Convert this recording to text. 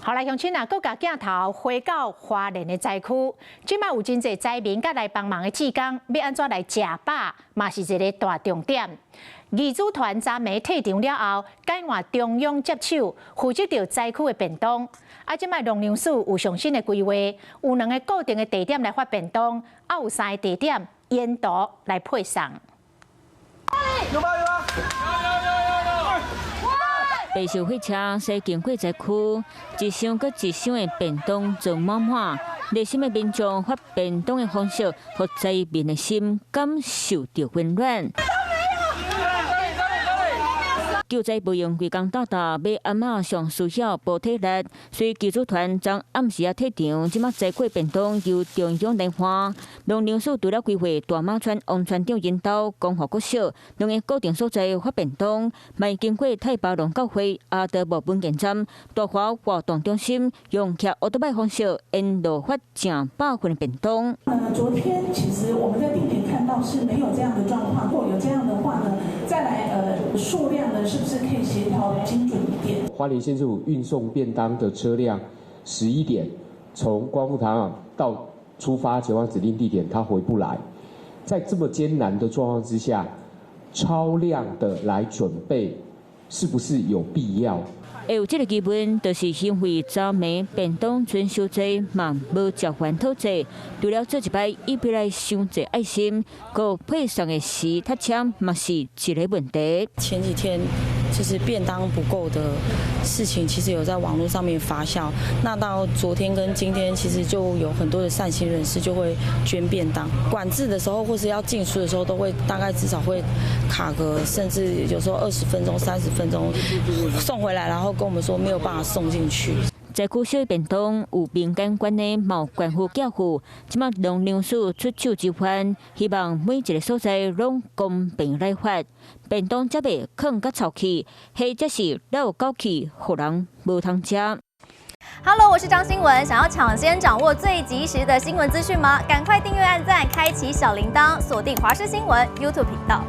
好來，鄉親啊，閣共鏡頭回到花蓮的災區，這擺有真濟災民佮來幫忙的志工，欲按怎來食飽，嘛是一个大重點。義肢團昨暝退場了後，改換中央接手，負責著災區的便當。啊，這擺農糧署有上新的規劃，有兩个固定的地點來發便當，啊，有三个地點沿途來配送。有嗎？有嗎？有有有有有。白色貨車駛經過災區，一箱閣一箱的便當裝滿滿，熱心的民眾發便當的方式，予災民的心感受著溫暖。救災無用規工鬥鬥，馬阿媽上需要補體力，所以救助團昨暗時仔退場，這擺災區便當由中央來換。農糧署除了規劃大馬村王村長引導光復國小，兩个固定所在發便當，嘛經過太巴儂教會阿德無文健站、大華活動中心，用騎歐多擺方式沿路發成百份便當。昨天其實我們在定點看到是沒有這樣的狀況，或有這樣的話呢，再來數量呢，是不是可以協調精準一點？花蓮縣政府運送便當的車輛，11點從光復糖到出發前往指定地點，他回不來。在這麼艱難的狀況之下，超量的來準備，是不是有必要？會有這个疑問，就是因為昨暝便當賰傷濟嘛，無食完討債，除了做一擺伊比來傷濟愛心，閣配送的時塞車嘛是一个問題。前幾天就是便當不夠的事情，其實有在網絡上面發酵。那到昨天跟今天，其實就有很多的善心人士就會捐便當。管制的時候或是要進出的時候，都會大概至少會卡個，甚至有時候20分鐘、30分鐘送回來，然後跟我們說沒有辦法送進去。災區小便當有民間管理，嘛有縣府寄付，這擺農糧署出手支援，希望每一个所在攏公平來發便當，才袂囥甲臭去，或者是漏狗去，予人無通食。 Hello，我是張新文，想要搶先掌握最及時的新聞資訊嗎？趕快訂閱、按讚、開啟小鈴鐺，鎖定華視新聞 YouTube 頻道。